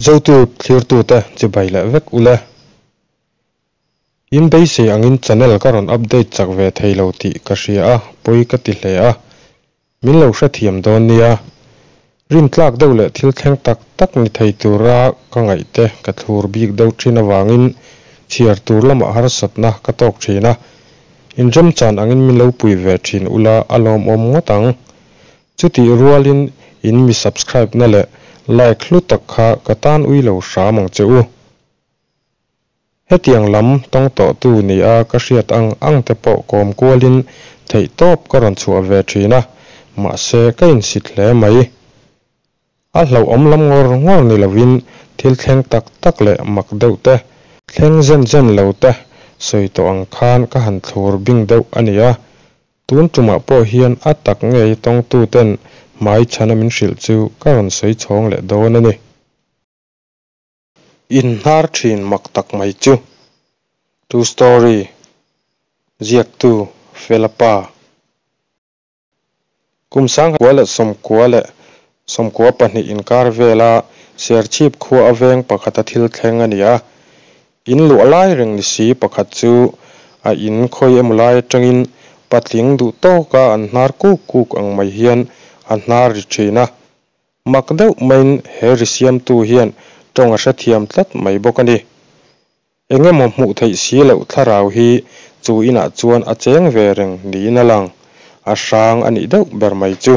Zotu thlirtute chibai leh vek ule. In beisei angin channel ka rawn update chak ve thei lo tih ka hria a, pawi ka ti hle a. Min lo hrethiam dawn nia. Rintlak deuh leh thil thleng tak tak ni thei tura ka ngaihte ka thlur bik deuh thin avangin chhiar tur lamah harsatna ka tawk thin a. Inremchan angin min lo pui ve thin ula a lawmawm ngawt ang. Chutih rualin in mi subscribe na leh like hlu tak kha ka tan ui lo hram ang che u. Hetiang lam tawng tawhtu ni a ka hriat ang ang te pawh kawm kualin theihtawp ka rawn chhuah ve thin a, mahse ka insit hle mai. A hlauhawm lam ngawr ngawr ni lovin thil thleng tak tak leh mak deuh te, thleng zen zen lo te sawi tawh ang khan ka han thlur bing deuh a ni a. Tun tumah pawh hian a tak ngei tawngtuten hmai chhana min hrilh chu ka rawn sawi chhawng leh dawn a ni. Inhnar thin mak tak mai chu. True story. Ziaktu, Fela pa. Kum 1992 inkar vela Serchhip khua a veng pakhata thil thleng a ni a. In luah lai reng ni si pakhat chu a in khawi emaw lai atangin patling duh tawka an hnar kuk kuk ang mai hian a hnar ri thin a. Mak deuh maiin he ri siamtu hian tawng a hrethiam tlat mai bawk a ni. Eng emaw hmuh theih si loh thlarau hi chu inah chuan a cheng ve reng niin a lang, a hrang a nih deuh ber mai chu.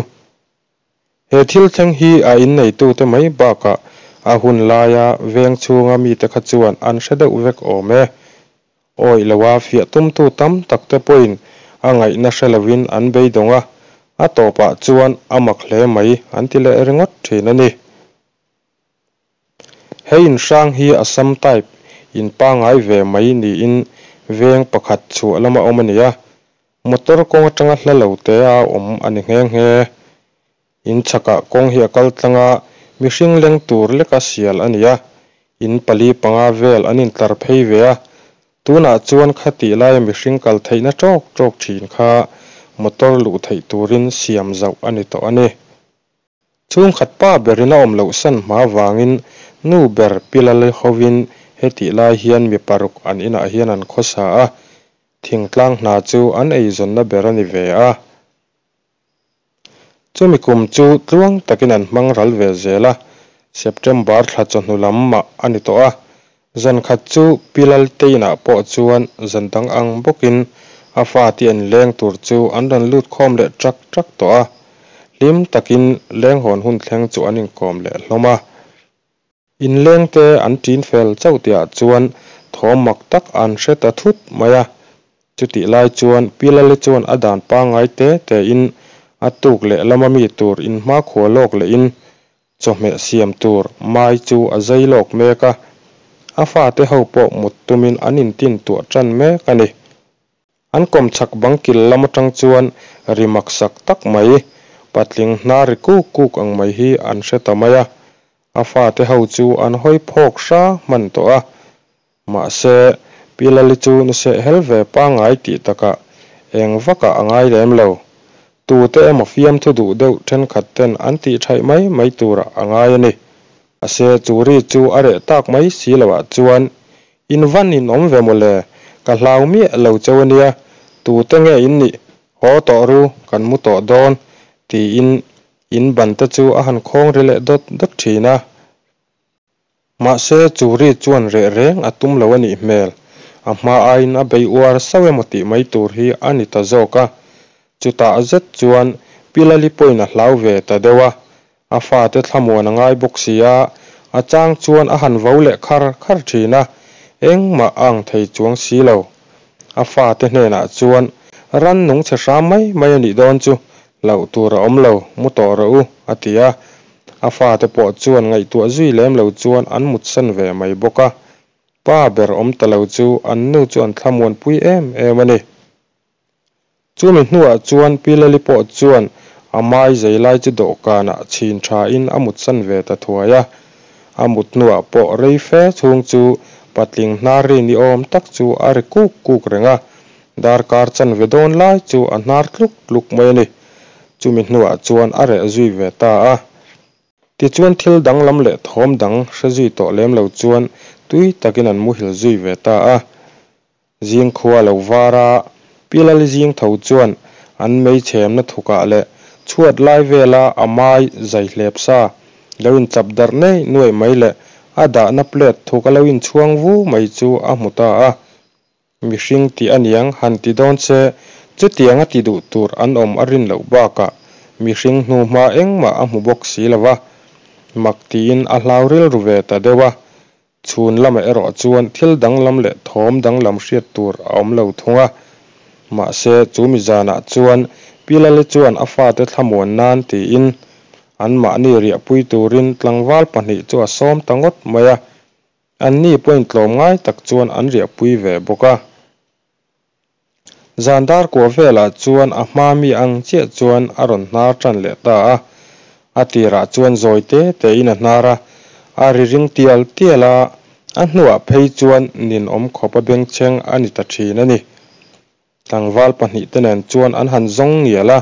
He thil thleng hi a inneitute mai bakah a hun laia veng chhunga mite kha chuan an hre deuh vek awm e. Awih loa fiah tumtu tam takte pawhin a ngaihna hre loin an beidawng a, a tawpah chuan a mak hle mai an ti leh ringawt thin a ni. He inhrang hi Assam type in pangngai ve mai niin veng pakhat chhuah lama awm a ni a, motor kawng atanga hla lo te a awm a ni nghe nghe. In chhakah kawng hi a kal tlang a, mihring leng tur leka sial a ni a, in pali panga vel an intlar phei ve a, tunah chuan khatih laia mihring kal theihna tawk tawk thin kha motor luh theih turin siam zauh a ni tawh a ni. Chhungkhat pa berin a awm loh san hma vangin nu ber Pi Lali hovin hetih lai hian mi paruk an inah hian an khawsa a, thingtlang hna chu an eizawnna ber a ni ve a. Chumi kum chu tluang takin an hmang ral ve zel a, September thla chawhnu lam mah a ni tawh a, zan khat chu Pi Lalteinah pawh chuan zan dang ang bawkin a fate an leng tur chu an rawn lut khawm leh ṭak ṭak tawh a, hlim takin lenghawn hun thleng chu an inkawm leh hlawm a. Inlengte an ṭin fel chauh tihah chuan thawm mak tak an hre ta thut mai a. Chutih lai chuan Pi Lali chuan a dan pangngai te tein a tuk leh lama mi tur inhmakhua lawk lehin chawhmeh siam tur mai chu a zai lawk mek a. A fate ho pawh mut tumin an intin tuah ṭan mek a ni. An kawmchhak bang kil lam atang chuan ri maksak tak mai, patling hnar ri kuk kuk ang mai hi an hre ta mai a. A fate ho chu an hawi phawk hra hman tawh a. Mahse, Pi Lali chu nuseh hel ve pangngai tih takah eng vakah a ngai lem lo. Tute emaw fiamthu duh deuh thenkhat ten an tih thaih mai mai turah a ngai a ni. Mahse, chu ri chu a reh tak mai si loah chuan In van in awm ve mawle, ka hlau miah lo cheu a nia, tute nge in nih, haw tawh ru, kan mu tawh dawn, tiin in ban te chu a han khawng ri leh dawt dawt thin a. Mahse, chu ri chuan reh reng a tum lo a nih hmel, a hma aiin a bei uar sauh emaw tih mai tur hi a ni ta zawk a. Chutah zet chuan Pi Lali pawhin a hlau ve ta deuh a, A fate thlamuan a ngai bawk si a, a chang chuan a han vo leh khar khar thin a, engmah a ang thei chuang si lo. A fate hnenah chuan, Ran nung chhe hram mai mai a nih dawn chu, hlauh tur a awm lo, mu tawh rawh u, a ti a. A fate pawh chuan ngaihtuah zui lem lo chuan an mutsan ve mai bawk a. Pa ber awm ta lo chu an nu chu an thlamuanpui em em a ni. Chumi hnuah chuan Pi Lali pawh chuan a mai zei lai chu dawhkanah chhin thain a mutsan ve ta thuai a. A mut hnuah pawh rei fe chhung chu patling hnar ri ni awm tak chu a ri kuk kuk reng a, darkar chanve dawn lai chu a hnar tluk tluk mai a ni. Chumi hnuah chuan a reh zui ve ta a. Tichuan thil danglam leh thawm dang hre zui tawh lem lo chuan tui takin an muhil zui ve ta a. Zing khua lo var a, Pi Lali zing tho chuan an mei chhemna thukah leh chhuat lai vela a mai zai hlep sa lo inchap darh nei nuaih mai leh a dahna plate thuk a lo inchhuang vu mai chu a hmu ta a. Mihring tih aniang han ti dawn se chutianga ti duh tur an awm a rin loh bakah mihring hnuhma engmah a hmu bawk si lo va, mak tiin a hlau rilru ve ta deuh a. Chhun lamah erawh chuan thil danglam leh thawm danglam hriat tur a awm lo thung a. Mahse chu mi zanah chuan Pi Lali chuan a fate thlamuan nan tiin anmahni riahpui turin tlangval pahnih chu a sawm ta ngawt mai a. Anni pawhin tlawmngai tak chuan an riahpui ve bawk a. Zan dar kua velah chuan a hma mi ang chiah chuan a rawn hnar tan leh ta a. A tirah chuan zawi te tein a hnar a, a ri ring tial tial a, a hnuah phei chuan ninawm khawp a bengchheng a ni ta thin a ni. Tlangval pahnihte nen chuan an han zawng ngial a,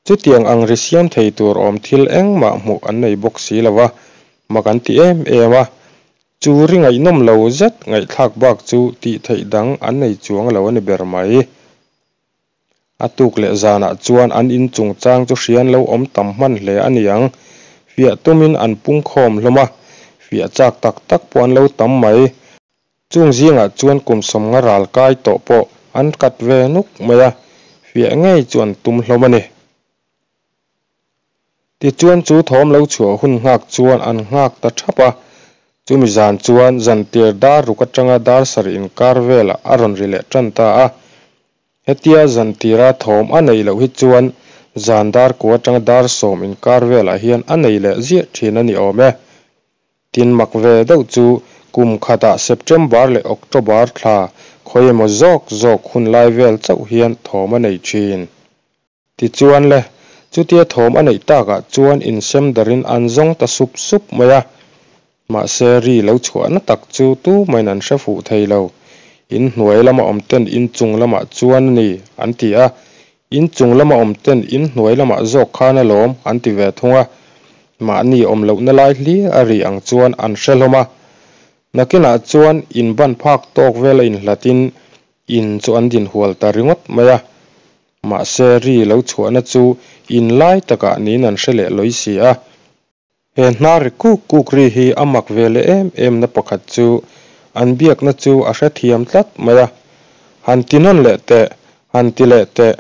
Chutiang ang ri siam thei tur awm thil engmah hmuh an nei bawk si lo va, mak an ti em em a. Chu ri ngaihnawm lo zet ngaihthlak bak chu tih theih dang an nei chuang lo a ni ber mai. A tuk leh zanah chuan an in chungchang chu hrian lo awm tam hman hle a ni ang. Fiah tumin an pungkhawm hlawm a, fiah chak tak tak pawh an lo tam mai. Chung zingah chuan kum sawmnga ral kai tawh pawh an kat ve nuk mai a, fiah ngei chu an tum hlawm a ni. Tichuan chu thawm lo chhuah hun nghak chuan an nghak ta thap a, chumi zan chuan zantir dar ruk atanga dar sarih inkar velah a rawn ri leh tan ta a. Hetia zantira thawm a neih loh hi chuan zan dar kua atanga dar sawm inkar velah hian a nei leh ziah thin a ni awm e. Tin mak ve deuh chu kum khatah September leh October thla khawi emaw zawk zawk hun lai vel chauh hian thawm a nei thin. Tichuan le, chutia thawm a neih takah chuan insem darin an zawng ta sup sup mai a. Mahse ri lo chhuahna tak chu tumahin an hre fuh thei lo. In hnuai lama awm ten in chung lamah chuan a ni an ti a, In chung lama awm ten in hnuai lamah zawk khan alawm an ti ve thung a, mahni awm lohna lai hlir a ri ang chuan an hre hlawm a. Nakinah chuan in ban phak tawk vela inhlatin in chu an din hual ta ringawt mai a. Mahse ri lo chhuahna chu in lai takah niin an hre leh lawi si a. He hnar ri kuk kuk ri hi a mak ve leh em em na pakhat chu an biakna chu a hrethiam tlat mai a. Han ti nawn leh teh, han ti leh teh,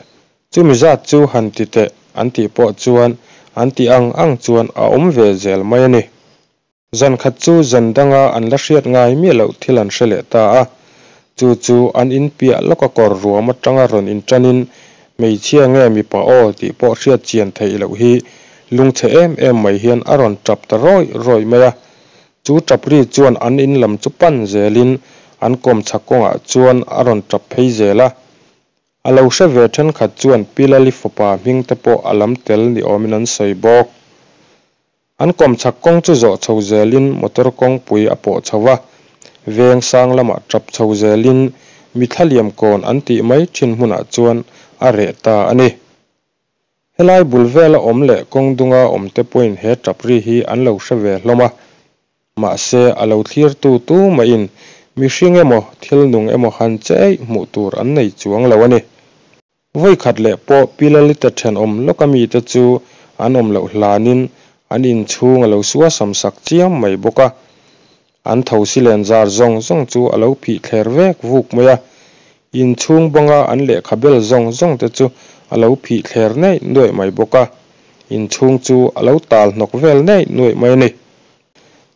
chumi zat chu han ti teh an tih pawh chuan an tih ang ang chuan a awm ve zel mai a ni. Zan khat chu zan danga an la hriat ngai miah loh thil an hre leh ta a. Chu chu an in piah lawka kawr ruam atanga rawn inṭanin hmeichhia nge mipa aw tih pawh hriat chian theih loh hi lungchhe em em mai hian a rawn ṭap ta rawih rawih mai a. Chu ṭap ri chuan an in lam chu pan zelin an kawmchhak kawngah chuan a rawn ṭap phei zel a. A lo hre ve ṭhenkhat chuan Pi Lali fapa hming te pawh a lam tel ni awmin an sawi bawk. An kawmchhak kawng chu zawh chho zelin motor kawngpui a pawh chho a, veng sang lamah tap chho zelin mi thlaliam kawn an tih mai thin hmunah chuan a reh ta a ni. Helai bul vela awm leh kawng dunga awmte pawhin he tap ri hi an lo hre ve hlawm a, mahse a lo thlirtu tu mahin mihring emaw thil nung emaw han che eih hmuh tur an nei chuang lo a ni. Vawi khat leh pawh Pi Lalita thenawm lawka mite chu an awm loh hlanin an inchhung a lo suasam sak chiam mai bawk a. An thosi len zar zawng zawng chu a lo phih thler vek vuk mai a. Inchhung banga an lehkha bel zawng zawng te chu a lo phih thler neih nuaih mai bawk a. Inchhung chu a lo tal hnawk vel neih nuaih mai a ni.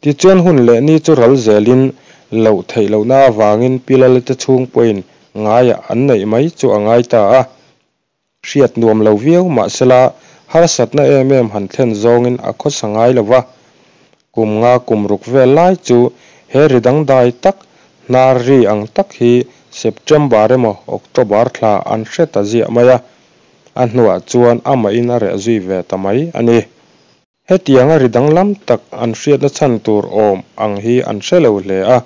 Tichuan hun leh ni chu ral zelin loh theih lohna avangin Pi Lalite chhung pawhin ngaiah an neih mai chu a ngai ta a. Hriat nuam lo viau mahsela harsatna em em han thlen zawngin a khawsa ngai lo va. Kum nga kum ruk vel lai chu he ri dangdai tak, hnar ri ang tak hi September emaw October thla an hre ta ziah mai a. A hnuah chuan amahin a reh zui ve ta mai a ni. Hetianga ri danglam tak an hriatna chhan tur awm ang hi an hre lo hle a,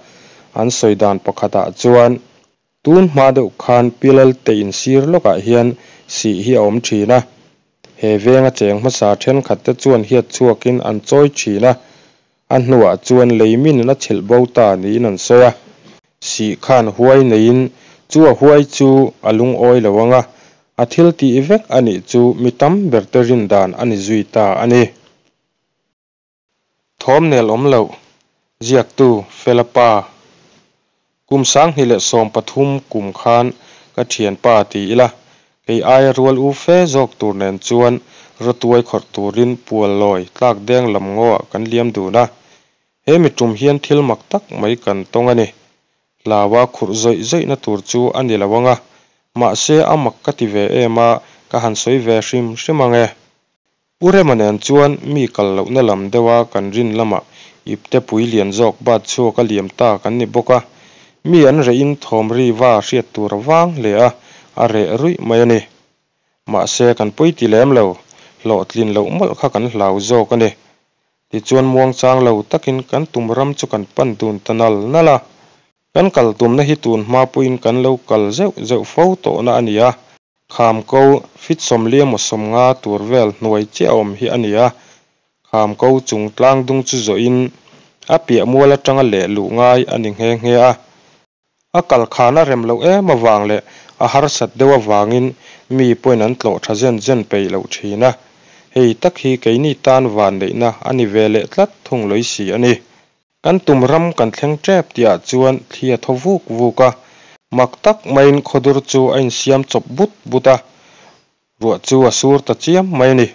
an sawi dan pakhatah chuan, Tun hma deuh khan Pi Lalte insir lawkah hian sih hi a awm thin a. He venga cheng hmasa thenkhatte chuan hiat chhuakin an chawi thin a, a hnuah chuan leimin in a chhilh bo ta niin an sawi a. Sih khan huai neiin chu a huai chu a lungawi lo ang a, a thil tih vek a nih chu mi tam berte rin dan a ni zui ta a ni. Thawm nel awm loh, Ziaktu, Fela Pa. Kum 2013 kum khan ka thianpa ti ila, kei aia rual u fe zawk tur nen chuan rawtuai khawrh turin Puallawi tlakdeng lam ngawah kan liam dun a. He mi tum hian thil mak tak mai kan tawng a ni. Hlaua khurh zawih zawihna tur chu a ni lo ang a, mahse a mak ka ti ve em a, ka han sawi ve hrim hrim ang e. U Rema nen chuan mi kal lohna lam deuha kan rin lamah ipte pui lian zawk bat chhuaka liam ta kan ni bawk a, mi an rehin thawm ri va hriat tur a vang hle a, a reh ruih mai a ni. Mahse kan pawi ti lem lo, hlawhtlin loh mawlh kha kan hlau zawk a ni. Tichuan muangchang lo takin kan tum ram chu kan pan dun ta nal nal a. Kan kal tumna hi tun hma pawhin kan lo kal zeuh zeuh fo tawhna a ni a, kham ko fit 40 emaw 50 tur vel hnuai chiah a awm hi a ni a. Kham ko chung tlang dung chu zawhin a piah mual atanga leh luh ngai a ni nghe nghe a. A kal khan a rem loh em avang leh a harsat deuh avangin mi pawhin an tlawh tha zen zen peih loh thin a, hei tak hi keini tan vanneihna a ni ve leh tlat thung lawih si a ni. Kan tum ram kan thleng tep tihah chuan thli a thaw vuk vuk a, mak tak maiin khawdur chu a insiam chawp but but a, ruah chu a sur ta chiam mai a ni.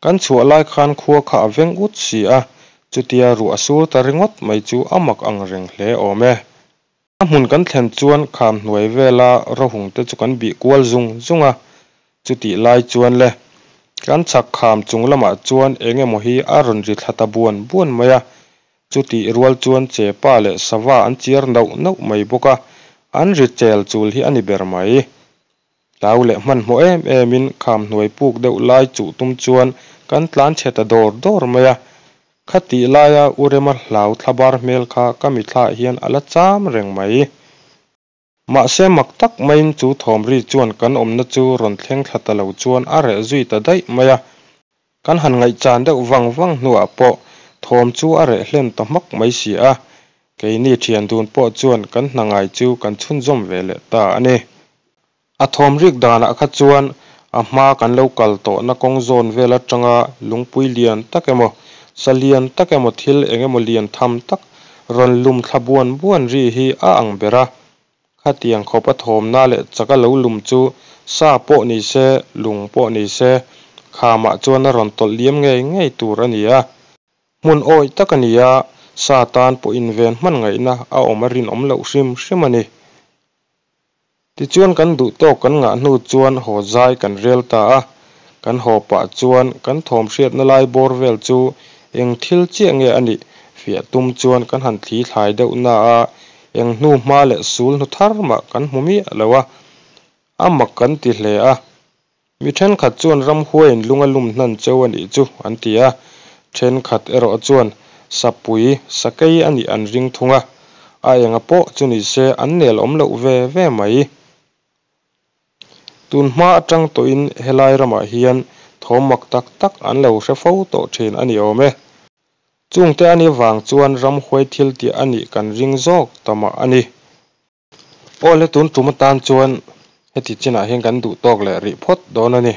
Kan chhuah lai khan khua kha a veng ut si a, chutia ruah a sur ta ringawt mai chu a mak ang reng hle awm e. A hmun kan thlen chuan kham hnuai vela rawhung te chu kan bih kual zung zung a, chutih lai chuan le, kan chhak kham chung lamah chuan eng emaw hi a rawn ri thla ta buan buan mai a, chutih rual chuan chepa leh sava an chiar nauh nauh mai bawk a, an ri chel chul hi a ni ber mai. Hlau leh hmanhmawh em emin kham hnuai puk deuh lai chuh tum chuan kan tlan chhe ta dawr dawr mai a. Khatih laia U Rema hlau thlabar hmel kha ka mithlaah hian a la cham reng mai. Mahse mak tak maiin chu thawm ri chuan kan awmna chu rawn thleng thla ta lo chuan a reh zui ta daih mai a. Kan han ngaihchan deuh vang vang hnuah pawh thawm chu a reh hlen ta hmak mai si a, keini thian dun pawh chuan kan hna ngai chu kan chhunzawm ve leh ta a ni. A thawm rik danah kha chuan a hma kan lo kal tawhna kawng zawn vel atanga lungpui lian tak emaw, sa lian tak emaw thil eng emaw lian tham tak rawn lum thla buan buan ri hi a ang ber a. Khatiang khawp a thawmna leh chaka lo lum chu sa pawh ni se, lung pawh ni se, khamah chuan a rawn tawlh liam ngei ngei tur a ni a. Hmun awih tak a ni a, sa tan pawh inven hman ngaihna a awm a rinawm loh hrim hrim a ni. Tichuan kan duh tawk kan ngah hnu chuan haw zai kan rel ta a, kan haw pah chuan kan thawm hriatna lai bawr vel chu eng thil chiah nge a nih fiah tum chuan kan han thli thlai deuh na a, eng hnu hma leh sul hnu thar mah kan hmu miah lo a, a mak kan ti hle a. Mi thenkhat chuan ramhuaiin lung a lum hnan cheu a nih chu an ti a, thenkhat erawh chuan sapui, sakei a nih an ring thung a, a enga pawh chu ni se an nel awm loh ve ve mai. Tun hma atang tawhin helai ramah hian thawm mak tak tak an lo hre fo tawh thin a ni awm e. Chungte a nih vang chuan ramhuai thil tih a nih kan ring zawk ta mah a ni. Awle tun tum atan chuan heti chinah hian kan duh tawk leh rih phawt dawn a ni.